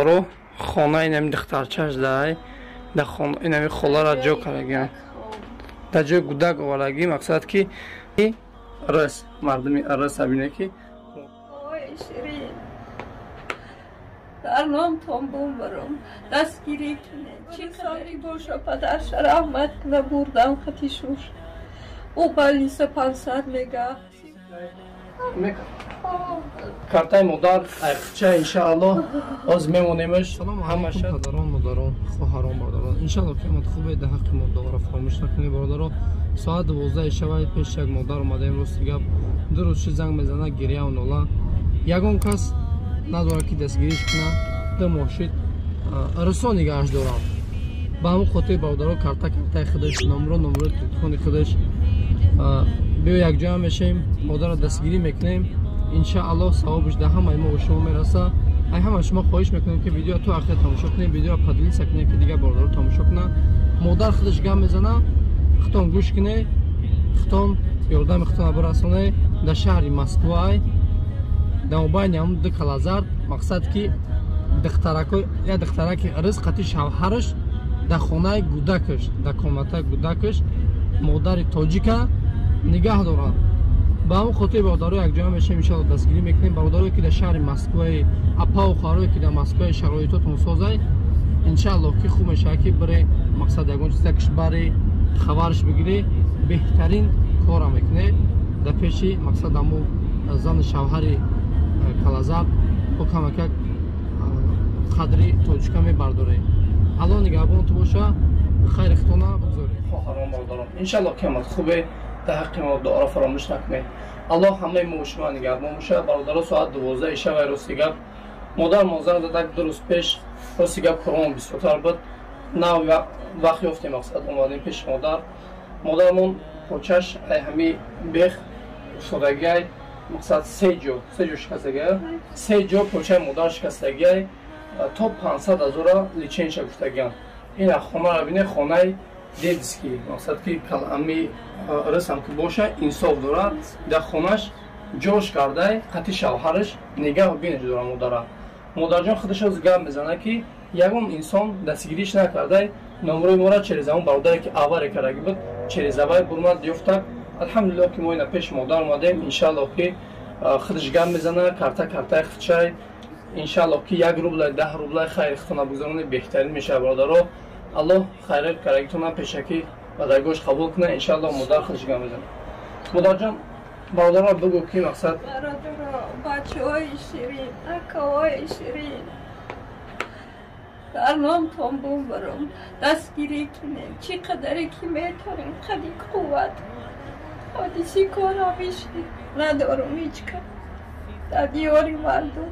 Бародаро, хона инами духтарчаш дай, да хона инами холара ҷо карагиан. Дар ҷои гудак оварагӣ, мақсад ки рас мардуми рас абине ки дар номтон бумбарам, дастгирӣ кунед. Чӣ қадре боша, падарша раҳмат куна, бурдам хати шуш. Ӯ больница 500 мега. Картаи модар айқча, иншааллоҳ, оз мемонемаш ҳамаша. Падарон, модарон, хоҳарон, бародарон, иншааллоҳ қиёмат хубе. Дар ҳаққи мо дуоро фаромӯш накунед, бародаро. Соат 12 шавай пеш як модар омадаем. Рости гап, ду рӯз ши занг мезана, гиряу нола. Ягон кас надорад ки дастгириш куна. Ду моҳ шид, рисо нигаҳаш дорам. Ба ҳамон хотир, бародаро, карта картаи худаш, номро номрои телефони худаш. Биё якҷоя мешем, модарро дастгирӣ мекунем. Иншааллоҳ, савобиш дар ҳамаи мо шумо мераса. Ай ҳама шумо хоҳиш мекунем, ки видео то ахир тамошо кунем, видеоро поделиться кунем, ки дигар бародаро тамошо кунанд. Модар худаш гап мезана, худтон гӯш кунед, худтон ёрдами худтонро бирасонед. Дар шаҳри Москвай, дар мобайни ҳамун ду калазард, мақсад ки духтарако, як духтараки ризқ қати шавҳараш дар хонаи гудакаш, дар комнатаи гудакаш модари тоҷика нигаҳ доранд. Ба ҳамон хотир, бародаро, якҷоя мешем, иншоалло, дастгирӣ мекунем. Бародарое ки дар шаҳри Москваи, апаву хоҳарое ки дар Москваи, шароитотон созай, иншааллоҳ ки хуб мешавад, ки бире, мақсад ягон чизакш баре, хабарш бигирӣ, беҳтарин кора мекунед. Дар пеши мақсад ҳамо зану шавҳари калазар бо камакак қадри тоҷика мебардоред. Аллоҳ нигаҳбонту боша, хайри худтона бигзоред. Хоҳарон, бародарон, иншааллоҳ қиёмат хубе. Дар ҳаққи мо дуоро фаромӯш накунед. Аллоҳ ҳамаи мо шумо нигаҳбон боша. Бародаро, соат 12 шавай. Рости гап, модар мо занг задак ду рӯз пеш. Рости гап, коромон бисёртар буд, нав вақт ёфтем, мақсад омадем пеши модар. Модарамон почаш ай ҳами бех уфтодагиай, мақсад се ҷо, се ҷо шикастагиай, се ҷо почаи модар шикастагиай. То 500 ҳазора лечения ша гуфтагиан. Ина хонаро бине, хонаи детский, мақсад ки ами рисам ки боша, инсоф дорад, дар хонаш ҷош кардай, қати шавҳараш нигаҳу бинаш дора модара. Модарҷон худаш оз гап мезана, ки ягон инсон дастгириш накардай. Номрои мора через ҳамон бародаре ки аваре кардаги буд, через авай бурмад ёфтак. Алҳамдулиллоҳ, ки мо ина пеши модар омадем. Иншааллоҳ ки худаш гап мезана. Карта картаи худшай. Иншааллоҳ ки як рублай, 10 рублай хайри худтона бигзаронед, беҳтарин мешавад. Бародаро, Аллоҳ хайри карагитона пешакӣ ба даргоҳш қабул кунад. Иншааллоҳ, модар худаш гап мезанад. Модарҷон, бародарро бигӯ, ки мақсад. Бародаро, бачаҳои ширин, акаҳои ширин, дар номтон бумбарам, дастгирӣ кунед. Чӣ қадаре ки метавонем, қади қувват. Ҳодиси кора мешид, надорум ҳеҷ кас. Дар диёри мардум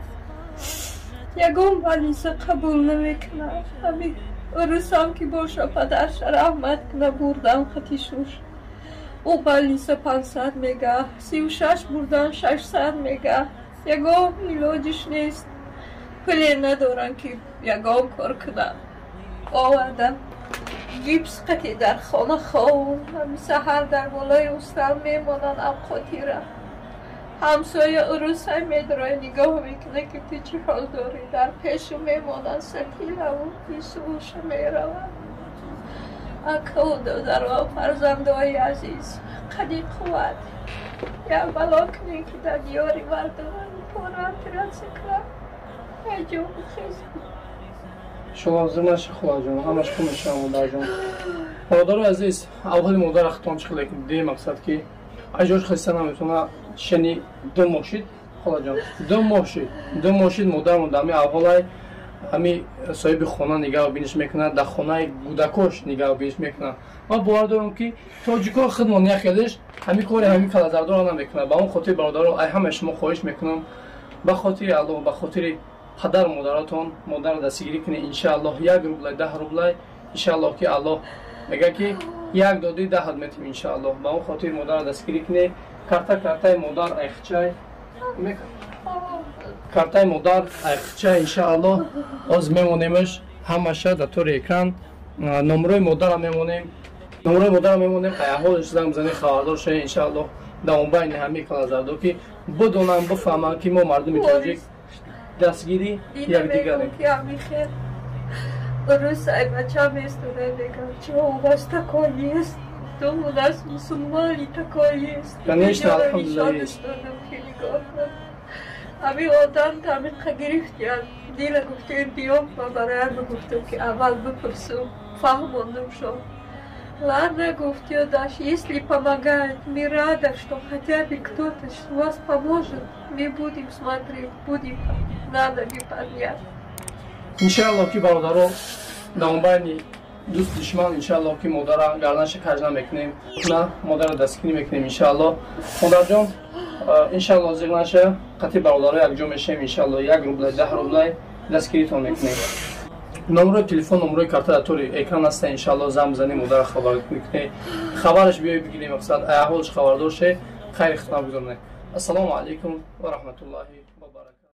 ягон больница қабул намекунад. Ҳамин урусам ки боша, падарша раҳмат куна, бурдам хати шуш. Ӯ больница 500 мега, 36 бурдан 600 мега. Ягон илоҷиш нест, пуле надорам, ки ягон кор кунам. Овардам, гипс қати дар хона ховум. Ҳами саҳар дар болои устал мемонанд авқотира. Ҳамсоя урусай медорай, нигоҳ мекунад, ки ту чӣ ҳол дорӣ. Дар пешу мемонанд сатилаву исуша мераванд. Акаву додаро, фарзандои азиз, қади қувват як бало кунем, ки дар диёри мардуман пора оператсия кунам. Ҳайҷо бихез. Шумо ҳозир наша, холаҷон, ҳамаш хуб мешава, модарҷон. Бародарои азиз, аввали модар худтон чӣ хеле ди, мақсад ки аҷош хиста наметавона. Шени ду моҳ шид, холаҷон, ду моҳ шид, ду моҳ шид модармон дар ҳами аввалай ҳами соҳиби хона нигаҳу биниш мекунад, дар хонаи гудакош нигаҳу биниш мекунад. Ман бовар дорам, ки тоҷико худмон яхелеш ҳами кори ҳами калазардорро намекунад. Ба он хотир, бародаро, ай ҳамаи шумо хоҳиш мекунам, ба хотири Аллоҳ, ба хотири падару модаратон модарро дастгирӣ кунед. Иншааллоҳ, як рублай, 10 рублай, иншааллоҳ ки Аллоҳ мегӯяд, ки як додӣ, даҳат метим, иншааллоҳ. Ба он хотир модарро дастгирӣ кунед. Карта картаи модар айхчай, картаи модар айхчай. Иншааллоҳ, оз мемонемаш ҳамаша дар тори экран. Номрои модарам мемонем, номрои модарам мемонем. Аҳволаш занг бизанед, хабардор шавед. Иншааллоҳ, дар мобайни ҳамаи калазардо ки бидонанд, бифаҳманд, ки мо мардуми тоҷик Дастгири якдигаре. Рус ай бача местуда мегам, чего у вас такое есть? Что у нас мусульмане такое есть? Конечно, алҳамдулилла, есть. Ами одам тамиқа гирифтиян. Дила гуфтем биём, ма бароям гуфтам, ки аввал бипурсум, фаҳмондум шо. Ладно, гуфтё, Даш, если помогает, мы рада, что хотя бы кто-то вас поможет. Мы будем смотреть, будем на ноги поднять. Иншалло, ки бародаро, дар дӯст душман, иншалло, ки модара гарданаша каҷ намекунем, на модара дастгирӣ мекунем, иншалло. Модарҷон, иншалло, зиқ наша, қатъи бародаро якҷо мешавем, иншалло, 1 рублай, 10 рублай дастгиритон мекунем. Номерои телефон, номерои карта дар тори экран аста, иншалло, занг бизанем, модара хабар мекунем, хабараш биёй бигирем, мақсад аҳволш хабардор ше. Хайри худна бигузорнед. Ассалому алайкум ва раҳматуллоҳи ва баракатуҳ.